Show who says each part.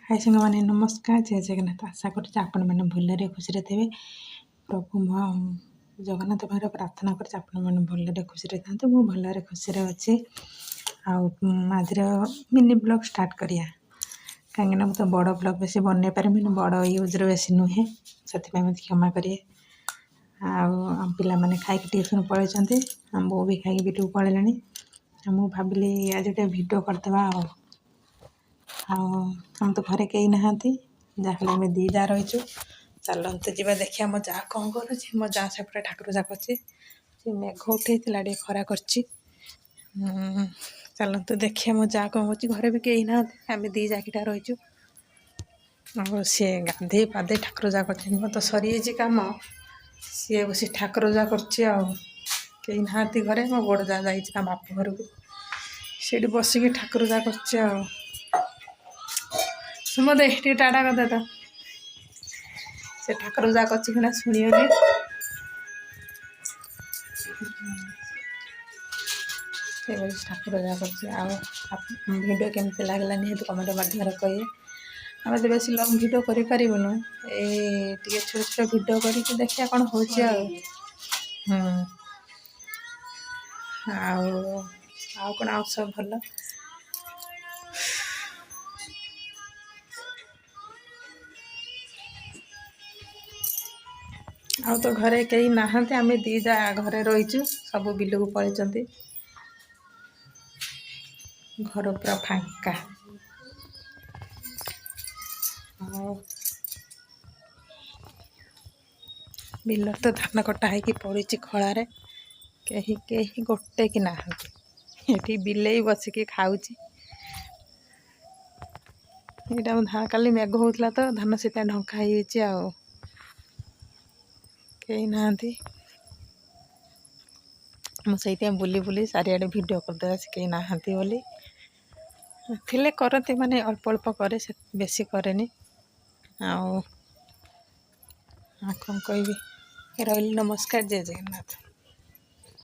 Speaker 1: High ସାଙ୍ଗମାନେ, ନମସ୍କାର, ଜୟ ଜଗନ୍ନାଥ। ଆଶା କରୁଛି ଆପଣମାନେ ଭଲରେ ଖୁସିରେ ଥିବେ। ପ୍ରଭୁ ଜଗନ୍ନାଥ ପାଖରେ ପ୍ରାର୍ଥନା କରୁଛି, ଆପଣମାନେ ଭଲରେ ଖୁସିରେ ଥାନ୍ତୁ। ମୁଁ ଭଲରେ ଖୁସିରେ ଅଛି। ଆଉ ଆଜିର ମିନି ବ୍ଲଗ୍ ଷ୍ଟାର୍ଟ କରିବା, କାହିଁକିନା ମୁଁ ତ ବଡ଼ ବ୍ଲଗ୍ ବେଶୀ ବନେଇ ପାରିବିନି, ବଡ଼ ୟୁଜ୍ର ବେଶୀ ନୁହେଁ, ସେଥିପାଇଁ ମୋତେ କ୍ଷମା କରିବେ। ଆଉ ଆମ ପିଲାମାନେ ଖାଇକି ଟିଉସନ୍ ପଳେଇଛନ୍ତି, ଆମ ବୋଉ ବି ଖାଇକି ବିଲକୁ ପଳେଇଲେଣି। ଆଉ ମୁଁ ଭାବିଲି ଆଜି ଟିକେ ଭିଡ଼ିଓ କରିଦେବା। ଆଉ ଆଉ ଆମ ତ ଘରେ କେହି ନାହାନ୍ତି, ଯାହାହେଲେ ଆମେ ଦୁଇ ଯା ରହିଛୁ। ଚାଲନ୍ତୁ ଯିବା ଦେଖିବା ମୋ ଯା କ'ଣ କରୁଛି। ମୋ ଯା ସେପଟେ ଠାକୁର ପୂଜା କରୁଛି। ସେ ମେଘ ଉଠେଇଥିଲା, ଟିକେ ଖରା କରିଛି। ଚାଲନ୍ତୁ ଦେଖିବା ମୋ ଯା କ'ଣ କରୁଛି। ଘରେ ବି କେହି ନାହାନ୍ତି, ଆମେ ଦୁଇ ଜାକିଟା ରହିଛୁ। ଆଉ ସିଏ ଗାଧେଇ ପାଧେଇ ଠାକୁର ପୂଜା କରୁଛନ୍ତି। ମୋର ତ ସରିଯାଇଛି କାମ, ସିଏ ବସି ଠାକୁର ପୂଜା କରୁଛି। ଆଉ କେହି ନାହାନ୍ତି ଘରେ, ମୋ ବଡ଼ ଯା ଯାଇଛି ତା ବାପ ଘରକୁ, ସେଇଠି ବସିକି ଠାକୁର ପୂଜା କରୁଛି। ଆଉ ସୁମ ଦେ ଟିକେ ଟାଟା କରିଦେ ତ। ସେ ଠାକୁର ପୂଜା କରୁଛି କିନା ଶୁଣିବନି। ସେ ବସି ଠାକୁର ପୂଜା କରୁଛି। ଆଉ ଭିଡ଼ିଓ କେମିତି ଲାଗିଲା ନିହାତି କମେଣ୍ଟ ମାଧ୍ୟମରେ କହିବେ। ଆମେ ତ ବେଶୀ ଲଙ୍ଗ୍ ଭିଡ଼ିଓ କରିପାରିବୁନୁ, ଏଇ ଟିକେ ଛୋଟ ଛୋଟ ଭିଡ଼ିଓ କରିକି ଦେଖିବା କ'ଣ ହେଉଛି। ଆଉ ଆଉ ଆଉ କ'ଣ, ଆଉ ସବୁ ଭଲ। ଆଉ ତ ଘରେ କେହି ନାହାନ୍ତି, ଆମେ ଦୁଇ ଯା ଘରେ ରହିଛୁ, ସବୁ ବିଲକୁ ପଳେଇଛନ୍ତି, ଘର ପୁରା ଫାଙ୍କା। ଆଉ ବିଲରେ ତ ଧାନ କଟା ହେଇକି ପଡ଼ିଛି ଖଳାରେ, କେହି କେହି ଗୋଟେ କି ନାହାନ୍ତି। ଏଠି ବିଲେଇ ବସିକି ଖାଉଛି। ଏଇଟା କାଲି ମେଘ ହେଉଥିଲା ତ ଧାନ ସେଥିପାଇଁ ଢଙ୍କା ହେଇଯାଇଛି। ଆଉ କେହି ନାହାନ୍ତି, ମୁଁ ସେଇଥିପାଇଁ ବୁଲି ବୁଲି ଚାରିଆଡ଼େ ଭିଡ଼ିଓ କରିଦେବା, ସେ କେହି ନାହାନ୍ତି ବୋଲି। ଥିଲେ କରନ୍ତି, ମାନେ ଅଳ୍ପ ଅଳ୍ପ କରେ, ସେ ବେଶୀ କରେନି। ଆଉ ଆଉ କ'ଣ କହିବି, ରହିଲି, ନମସ୍କାର, ଜୟ ଜଗନ୍ନାଥ।